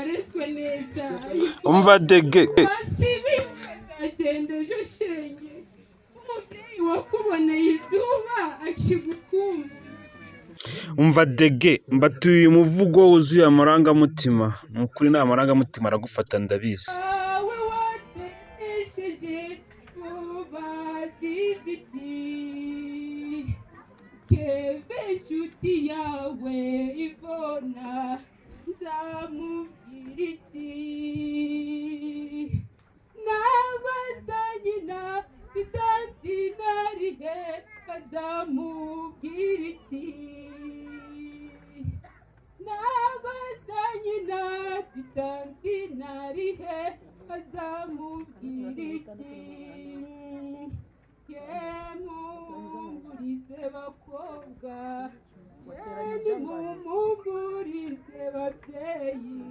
Warezwe neza. Umva dege. Wasibi azagenda ejo shenge, umubyeyi wakuboneye izuba akigukumbuye. Umva dege, mbatuye umuvugo wuzuye amarangamutima. Ni ukuri nta marangamutima aragufata, ndabizi. Wawe watesheje bazize iki? Keve, inshuti yawe Ivona, nzamubwira iki? Nabaza nyina itantinarihe, azamubwira iki? Nabaza nyina titantinarihe, azamubwira iki? Yemumburize bakobwa, yemumumburize babyeyi.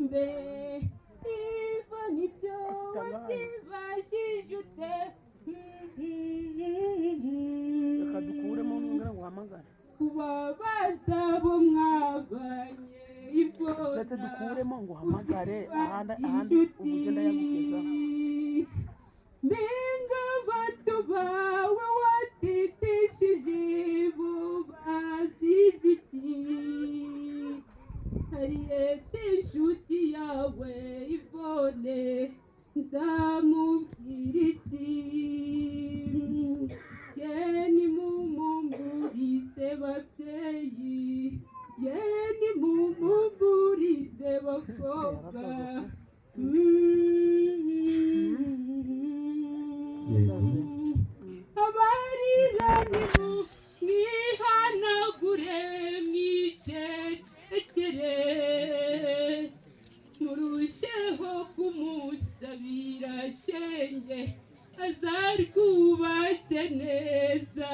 Mbe iva nibyo wazibashije ute? Reka dukuremo nongera ngo uhamagare. Kubabaza bo mwabanye, Ivona. Ndetse dukuremo ngo uhamagare ahandi, ahandi uburyo ndayagugeza. Mbega bato bawe watitishije bo bazize iki? Hariyete, inshuti yawe Ivone, nzamubwira iki? Ye nimumumburize babyeyi, ye nimumumburize bakobwa. Abarira nimu mwihanagure, mwicecekere, murusheho kumusabira shenge azarwubake neza.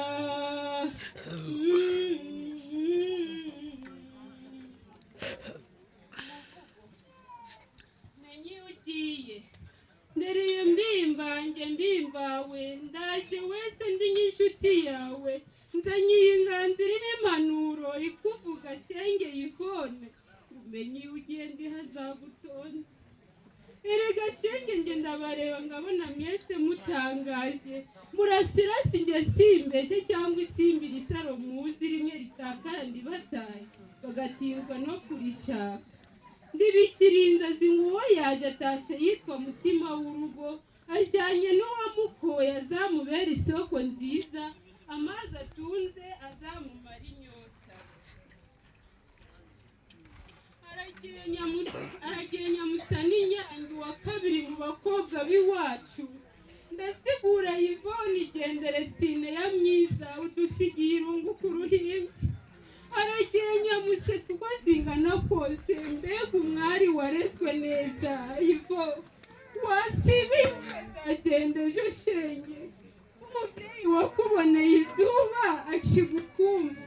Menye iyo ugiye ndereye mbimbange mbimbawe, ndaje wese ndi nk'inshuti yawe, nzanye iyi nganzo irimo impanuro ikuvuga shenge Yvonne. Umenye iyo ugiye ndi hazagutonde. Erega shenge nge ndabareba ngabona mwese mutangaje, murasirasi nge simbeshe cyangwa isimbira isaro muzi rimwe ritakara ndibataye bagatinzwa no kurishaka. Ndibikira inzozi ngo uwo yaje atashe yitwa mutima w'urugo, ajyanye n'uwamukoye azamubera isoko nziza, amazi atunze azamumara inyota. Aragiye Nyamusa n'Inyange wa kabiri mu bakobwa b'iwacu. Ndasigura Yvonne, igendere sine ya myiza, udusigiye irungu ku ruhimbi. Aragiye Nyamuseka uko zingana kose. Mbega umwari warezwe neza Ivo, wasibi azagenda ejo shenge, umubyeyi wakuboneye izuba akigukumbuye.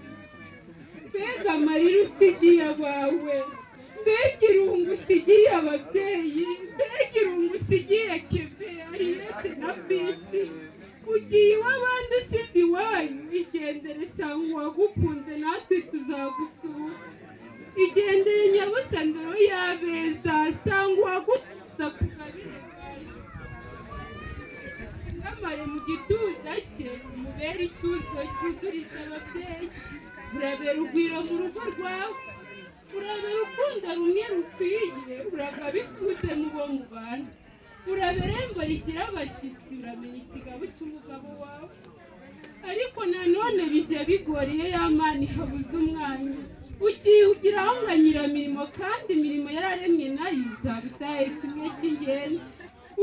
Mbega amarira usigiye abawe, mbega irungu usigiye ababyeyi, mbega irungu usigiye Keve, Ariyete na Bisi. Ugiye iw'abandi usize iwanyu. Igendere, sanga uwagukunze, natwe tuzagusura. Igendere nyabusa ndoro y'abeza, sanga uwagukunze akugabire bwaje, ngamare mu gituza cye, umubere icyuzo cyuzuriza ababyeyi. Urabera ugwiro mu rugo rwawe, urabera ukunda rumwe rukwiye, uragabikuze mu bo mubana, urabera irembo rigira abashyitsi, uramenya ikigabo cy'umugabo wawe. Ariko nanone bijya bigora iyo ya mana ihabuze umwanya, ukihugiraho nka nyiramirimo, kandi imirimo yararemwe nayo uzaba utaye kimwe cy'ingenzi.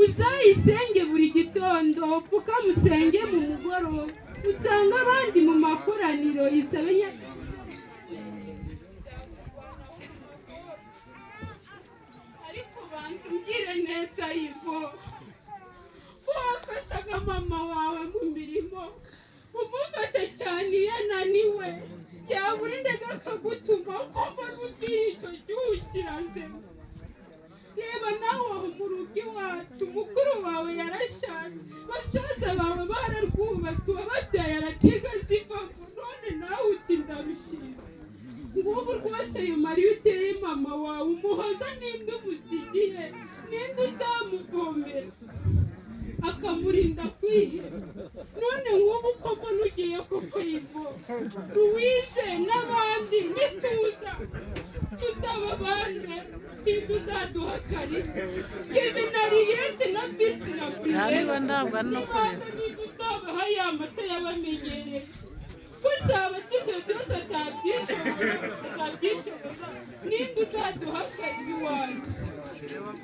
Uzayisenge buri gitondo, upfukamusenge mu mugoroba, usanga abandi mu makoraniro isabe ariko banza umbwire neza Ivo, ko wafashaga mama wawe mu mirimo, umufashe cyane iyo ananiwe, yabura indege akagutuma, ko mbona ugiye icyo cyuho kiraze. Reba nawe aho mu rugo iwacu, mukuru wawe yarashatse, basaza bawe bararwubatse, uwababyaye aratega zivamo, none nawe uti Ngubu rwose ayo mariya uteye mama wawe, umuhoza ninde umusigiye, ninde uzamuvomera akamurinda kwiheba? None nk'ubu ko mbona ugiye koko, Ivo, Louise n'abandi, nituza tuzaba bande? Ninde uzaduha karibu? Kevin na Riyete na Bisi na Niba ntabwo ari no kureba. Ninde uzabaha ya mata yabamenyereye? Ko ibyo byose atabyishobora, atabyishoboza, ninde uzaduha karibu iwanyu?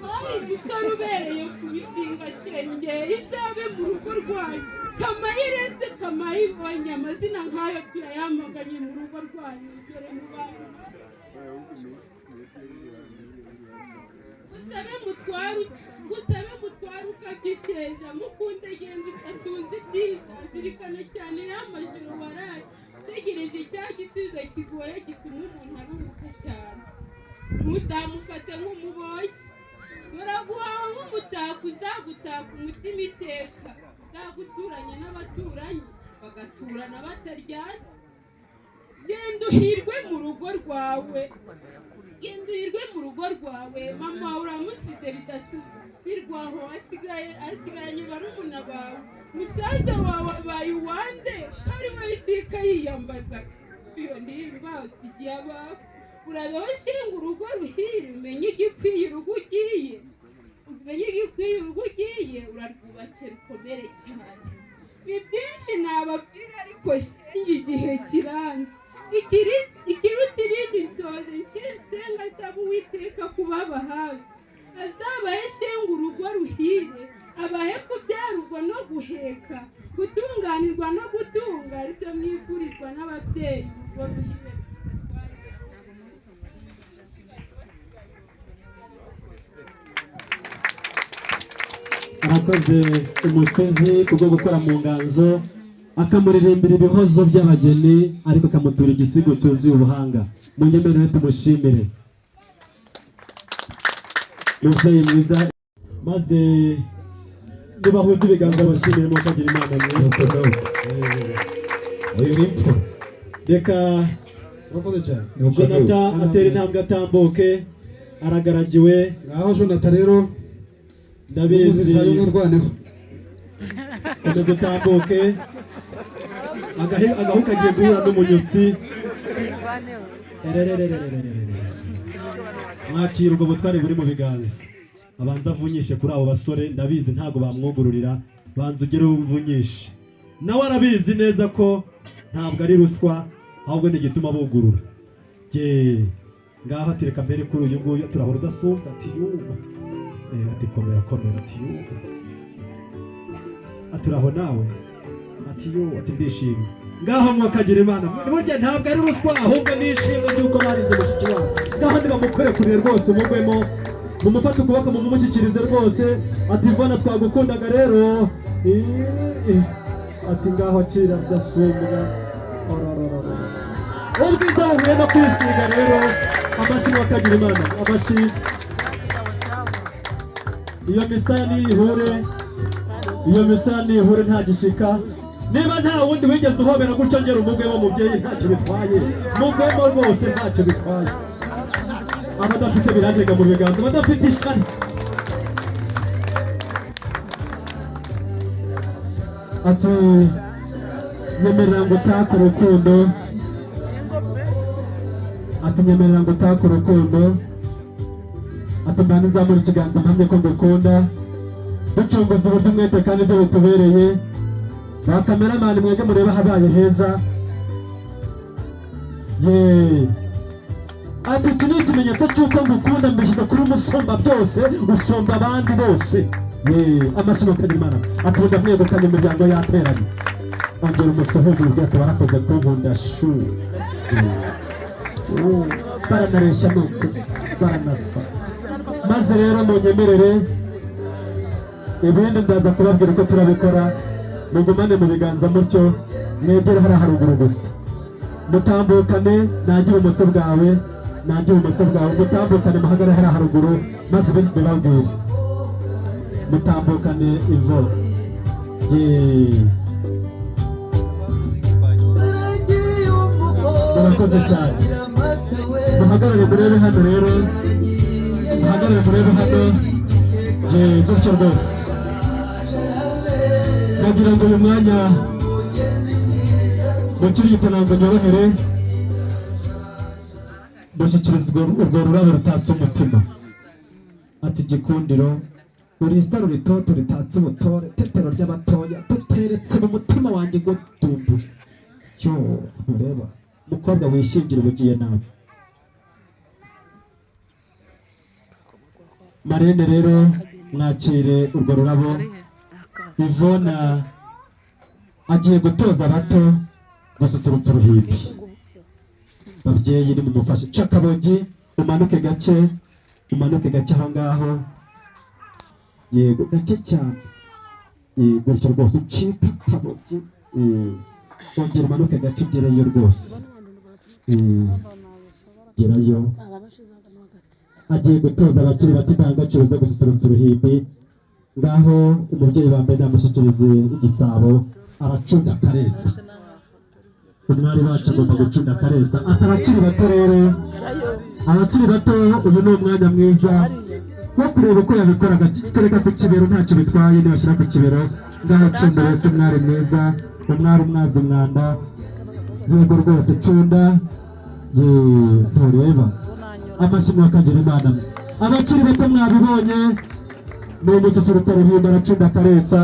Hari umusore ubereye kubishinga shenge, izabe mu rugo rwanyu. Kamayirese, Kamayivonye, amazina nk'ayo turayamaganye mu rugo rwanyu. Dore mu bantu usabe mutware, usabe mutware ukabyisheja. Mukunde genda udatunze ibyiza, zirikana cyane ya majoro waraye utegereje cya gisubizo kigoye gituma umuntu aruhuka cyane. Ntuzamufate nk'umuboshyi, turaguhawe nk'umutako uzagutaka umutima iteka, uzaguturanye n'abaturanyi bagaturana bataryana. Genda uhirwe mu rugo rwawe, genda uhirwe mu rugo rwawe. Mama wawe uramusize bidasubirwaho, asigaye asigaranye barumuna bawe. Musaza wawe abaye uwande ko ari we iteka yiyambazaga? Iyo ntimba usigiye abawe. Urabeho shinga urugo ruhire, umenye igikwiye urugo ugiye, umenye igikwiye urugo ugiye, urarwubake rukomere cyane. Ni byinshi nababwira, ariko shenge igihe kiranze. Ikiruta ibindi, nsoze nsenga nsaba Uwiteka kubaba hafi, azabahe shenga urugo ruhire, abahe kubyarurwa no guheka, gutunganirwa no gutunga, aribyo mwifurizwa n'ababyeyi. Urugo ruhire. Arakoze umusizi kubwo gukora mu nganzo, akamuririmbira ibihozo by'abageni, ariko akamutura igisigo cyuzuye ubuhanga. Munyemerere tumushimire, mubyeyi mwiza. Maze nibahuza ibiganza bashimire, mukagira Imana mwe. Nuko nuko uyu ni imfura. Reka Urakoze cyane. Nuko Jonathan nuko. atera intambwe atambuke, aragaragiwe. Ngaho Jonathan rero. Ndabizi. Urwaneho. Komeza utambuke. Agahu kagiye guhura n'umunyutsi. Erererererererere. Mwakira ubwo butware buri mu biganza, abanza avunyishe kuri abo basore. Ndabizi ntabwo bamwugururira, banza ugere uvunyishe. Nawe arabizi neza ko ntabwo ari ruswa, ahubwo ni igituma bugurura. Ye, ngaho atereka mbere kuri uyu nguyu, turahora udasumbwa. Ati yuba. Ati komera komera, ati yuba, ati uraho nawe, ati yo, ati ndishimye. Ngaho mwakagira Imana. Burya ntabwo ari ruswa, ahubwo ni ishimwe ry'uko barinze mushiki wabo. Ngaho nibamukurekurire rwose, umugwemo, mumufate ukuboko, mumumushyikirize rwose. Ati Ivona, twagukundaga rero. Ati ngaho akira rudasumbwa. Ororororo. Ubwiza buhuye no kwisiga rero. Amashyi, mwakagira Imana, amashyi. Iyo misaya niyihure, iyo misaya nihure, nta gishyika. Niba nta wundi wigeze uhobera gutyo, ngera umugwemo mubyeyi, ntacyo bitwaye. Mugwemo rwose, ntacyo bitwaye. Abadafite birantega mu biganza, abadafite ishyari. Ati nyemerera ngo utake urukundo, ati nyemerera ngo utake urukundo, ati mbana izamura ikiganza mpamye ko ngukunda, ducunguza uburyo umwete kandi ibyo bitubereye. Ba kameramani mwebwe murebe ahabaye heza. Ye, ati iki ni ikimenyetso cy'uko ngukunda, mbishyize kuri umusumba byose, usumba abandi bose. Ye, amashyi, kagira Imana. Ati ubu ndamwegukanye, imiryango yateranye. Ongera umusuhuze, ubwira ati warakoze kunkunda shu. Baranareshya nuko baranasa. Maze rero munyemerere, ibindi ndaza kubabwira uko turabikora. Mugumane mu biganza mutyo, mwegere hariya haruguru gusa, mutambukane, nanjye ibumoso bwawe, nanjye ibumoso bwawe, mutambukane, muhagare hariya haruguru, maze ibindi mbibabwire. Mutambukane Ivo. Ye, murakoze cyane. Muhagarare murebe hano rero, muhagarare murebe hano. Ye, gutyo rwose. Nagira ngo uyu mwanya mukirigita ntabwo nyorohere mushyikirizwa urwo rurabo rutatse umutima. Ati: "Gikundiro, uri isaro ritoto ritatse ubutore, tetero ry'abatoya, tuteretse mu mutima wanjye ngo tumbure." Yo, ntureba umukobwa wishingira uba ugiye nabi. Marene rero, mwakire urwo rurabo. Ivona agiye gutoza abato gususurutsa uruhimbi. Babyeyi, nimumufashe. Ca akabogi, umanuke gake, umanuke gake aho ngaho. Yego, gake cyane. Gutyo rwose, ucika akabogi. Ongera umanuke gake ugereyo rwose. Gerayo. Agiye gutoza abakiri bato indangagaciro zo gususurutsa uruhimbi. Ngaho umubyeyi wa mbere namushyikirize igisabo, aracunda akareza. Umwari wacu agomba gucunda akareza. Ati: "Abakiri bato rero, abakiri bato, uyu ni umwanya mwiza wo kureba uko yabikoraga." Tereka ku kibero, ntacyo bitwaye nibashyira ku kibero. Ngaho cunda wese, mwari mwiza, umwari umwaza umwanda. Yego rwose, cunda. Ye, ntureba amashyi, mwakagira Imana mwe. Abakiri bato mwabibonye, ni umususurutsa ruhimbi, aracunda akaresa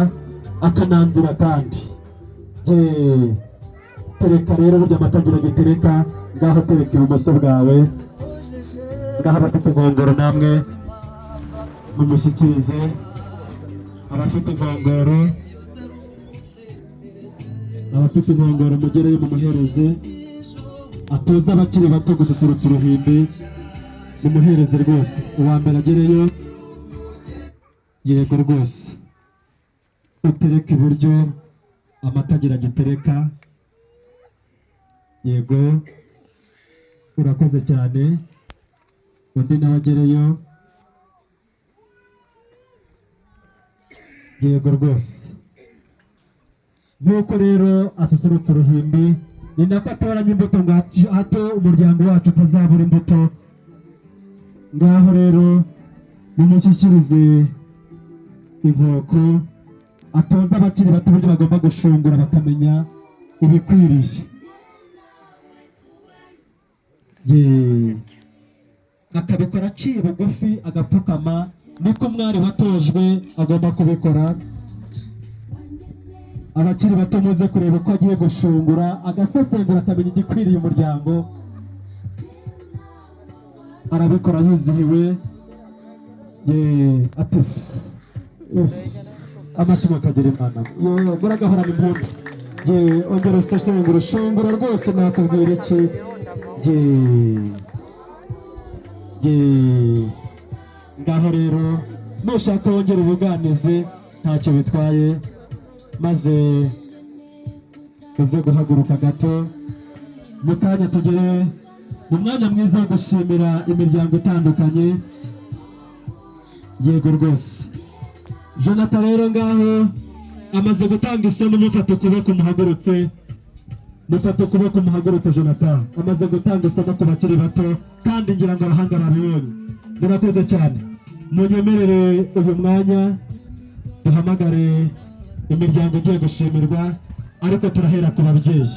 akananzura kandi. Ye, tereka rero, burya amata agira gitereka. Ngaho tereka ibumoso bwawe. Ngaho abafite inkongoro namwe mumushyikirize. Abafite inkongoro, abafite inkongoro, mugereyo mumuhereze, atoze abakiri bato gususurutsa uruhimbi. Mumuhereze rwose, uwa mbere agereyo. Yego rwose, utereka iburyo, amata agira gitereka. Yego, urakoze cyane. Undi nawe agereyo. Yego rwose. Nk'uko rero asusurutsa uruhimbi, ni nako atoranya imbuto ngo hato umuryango wacu utazabura imbuto. Ngaho rero mumushyikirize inkoko, atoze abakiri bato uburyo bagomba gushungura bakamenya ibikwiriye. Ye, akabikora aciye bugufi, agapfukama, niko umwari watojwe agomba kubikora. Abakiri bato muze kureba uko agiye gushungura, agasesengura, akamenya igikwiriye umuryango. Arabikora yizihiwe. Ye, ati "Uf, amashyi akagira Imana." Ye, muragahorana impundu. Ye, ongera usesengura, ushungura rwose, nakubwira iki. Ye, ye, ngaho rero nushaka wongera ubuganize, ntacyo bitwaye, maze uze guhaguruka gato. Mu kanya tugere mu mwanya mwiza wo gushimira imiryango itandukanye. Yego rwose, Jonathan rero ngaho amaze gutanga isomo. Mufata ukuboko muhagurutse, mufata ukuboko muhagurutse. Jonathan amaze gutanga isomo ku bakiri bato, kandi ngira ngo abahanga babibonye. Murakoze cyane. Munyemerere uyu mwanya duhamagare imiryango igiye gushimirwa, ariko turahera ku babyeyi,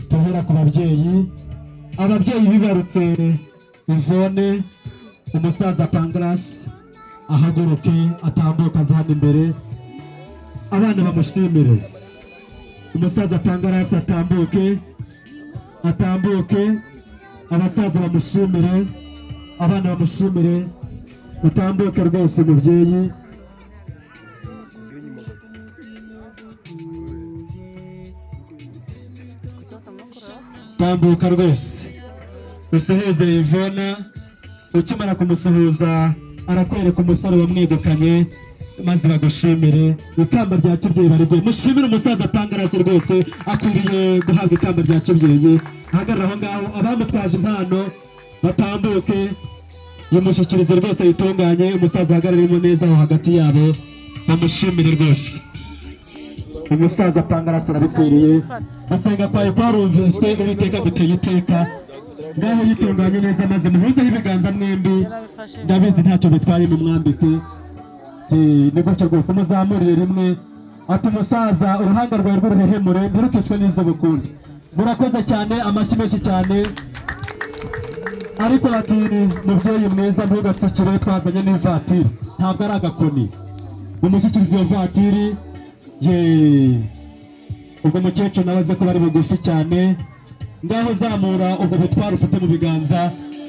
turahera ku babyeyi. Ababyeyi bibarutse Ivone, umusaza Pangrasi ahaguruke, atambuka aza hano imbere, abana bamushimire. Umusaza Pangrasi atambuke, atambuke, abasaza bamushimire, abana bamushimire. Utambuke rwose mubyeyi. Tambuka rwose usuhuze Ivona. Ukimara kumusuhuza arakwereka umusore wamwegukanye, maze bagushimire ikamba rya kibyeyi bariguye. Mushimire umusaza Pangarasi rwose, akwiriye guhabwa ikamba rya kibyeyi. Ahagarara aho ngaho, abamutwaje impano batambuke, yimushyikirize rwose, yitunganye. Umusaza ahagararemo neza aho hagati yabo, bamushimire rwose. Umusaza Pangarasi arabikwiriye. Gusenga kwawe kwarumviswe, Uwiteka guteye iteka. Ngaho yitunganye neza maze muhuzeho ibiganza mwembi. Ndabizi ntacyo bitwaye, mumwambike. Ni gutyo rwose, muzamurire rimwe. Ati: "Umusaza, uruhanga rwawe rw'uruhehemure, ntirukicwe n'izuba ukundi." Murakoze cyane, amashyi menshi cyane. Ariko bati: "Mubyeyi mwiza, ntugatsikire, twazanye n'ivatiri, ntabwo ari agakoni." Mumushyikirize iyo vatiri ye. Ubwo mukecuru nawe aze kuba ari bugufi cyane. Ngaho zamura ubwo butware ufite mu biganza,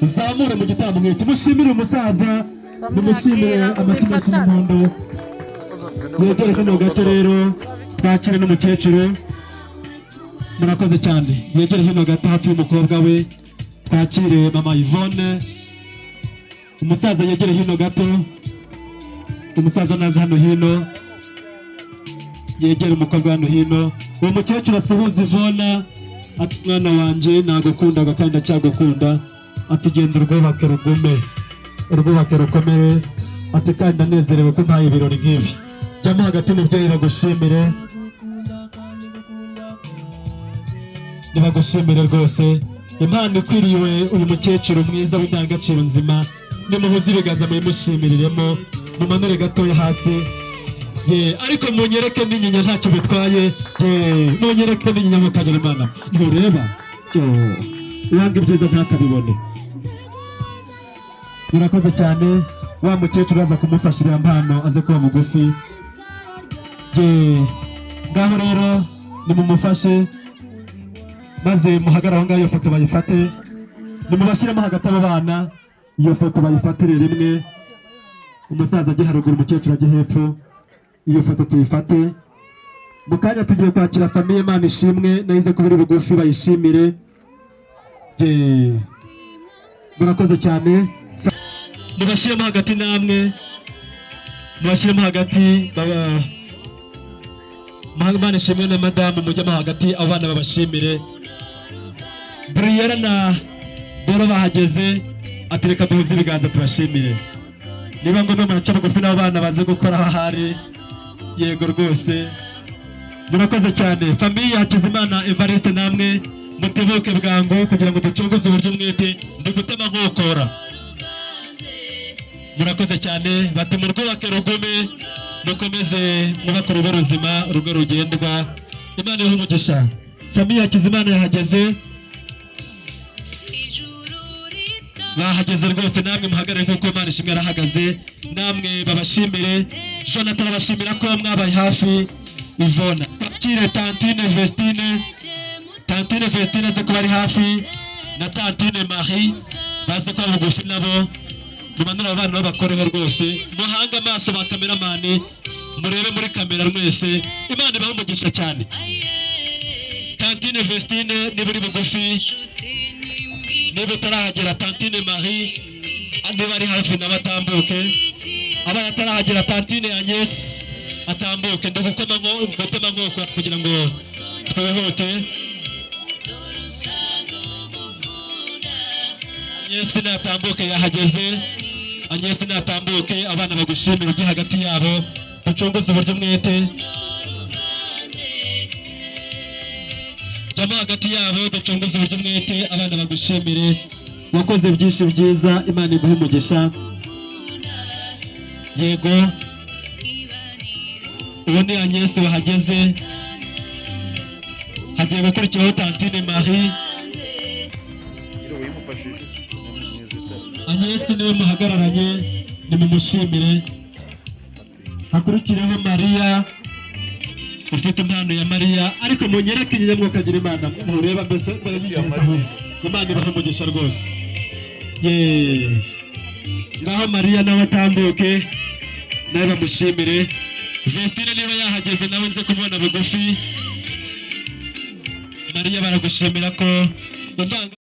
uzamure mu gitaramo nk'iki. Mushimire umusaza, mumushimire, amashyi menshi n'impundu. Mwegere kano gato rero, twakire n'umukecuru. Murakoze cyane. Mwegere hino gato hafi y'umukobwa we, twakire mama Yvonne. Umusaza yegere hino gato. Umusaza naza hano hino, yegere umukobwa hano hino. Uwo mukecuru asuhuza Ivona, ati: "Mwana wanjye, nagukundaga kandi ndacyagukunda." Ati: "Genda urwubake rugume, urwubake rukomere." Ati: "Kandi ndanezerewe ko mpaye ibirori nk'ibi." Jyamo hagati, mubyeyi, bagushimire, nibagushimire rwose. Impano ikwiriwe uyu mukecuru mwiza w'indangagaciro nzima. Nimuhuze ibiganza, muyimushimiriremo, mumanure gatoya hasi ye. Ariko munyereke n'inyinya, ntacyo bitwaye ye, munyereke n'inyinya, mukagira Imana. Ntureba yo, uwanga ibyiza ntakabibone. Murakoze cyane. Wa mukecuru aza kumufasha iriya mpano, aze kuba mugufi ye. Ngaho rero nimumufashe, maze muhagarare aho ngaho, iyo foto bayifate. Nimubashyiremo hagati abo bana, iyo foto bayifatire rimwe. Umusaza ajye haruguru, umukecuru ajye hepfo, iyo foto tuyifate. Mu kanya tugiye kwakira famille Imana ishimwe, nayize kuba iri bugufi, bayishimire. Ye. Murakoze cyane. Mubashyiremo hagati namwe, mubashyiremo hagati. Baba Imana ishimwe na madamu, mujyemo hagati, abo bana babashimire. Briella na Boro bahageze, ati: "Reka duhuze ibiganza tubashimire." Niba ngombwa muraca bugufi n'abo bana baze gukora aho ahari. Yego rwose, murakoze cyane. Famille Hakizimana Evariste, namwe mutebuke bwangu kugira ngo ducunguze uburyo umwete. Ndi gutema nkokora. Murakoze cyane. Bati: "Murwubake rugume, mukomeze mwubake urugo ruzima, urugo rugendwa." Imana ibahe umugisha. Famille Hakizimana yahageze, bahageze rwose. Namwe muhagarare nk'uko Imana ishimwe yarahagaze, namwe babashimire. Jonathan arabashimira ko mwabaye hafi Ivona. Twakire tantine Vestine. Tantine Vestine aze kuba ari hafi, na tantine Marie baze kuba bugufi nabo. Mumanure abana babakoreho rwose. Muhange amaso ba cameraman, murebe muri kamera mwese. Imana ibahe umugisha cyane. Tantine Vestine, niba uri bugufi, niba utarahagera, tantine Marie niba ari hafi nawe atambuke. Abaye atarahagera, tantine Agnes atambuke. Ndi gukoma nko gutema nkoko kugira ngo twihute. Agnes natambuke, yahageze. Agnes natambuke, abana bagushimira, ujye hagati yabo, ducunguze uburyo umwete. Jyamo hagati yabo, ducunguze uburyo umwete, abana bagushimire. Wakoze byinshi byiza, Imana iguhe umugisha. Yego, ubu ni Agnes wahageze, hagiye gukurikiraho tantine Marie. Agnes niwe muhagararanye, nimumushimire. Hakurikireho Mariya ufite impano ya Mariya. Ariko munyereke inyinya, agira Imana. Ntureba mbese, murayigezaho. Imana ibahe umugisha rwose. Ye, ngaho Mariya nawe atambuke, nawe bamushimire. Vestine niba yahageze nawe nze kumubona bugufi. Mariya, baragushimira ko indanga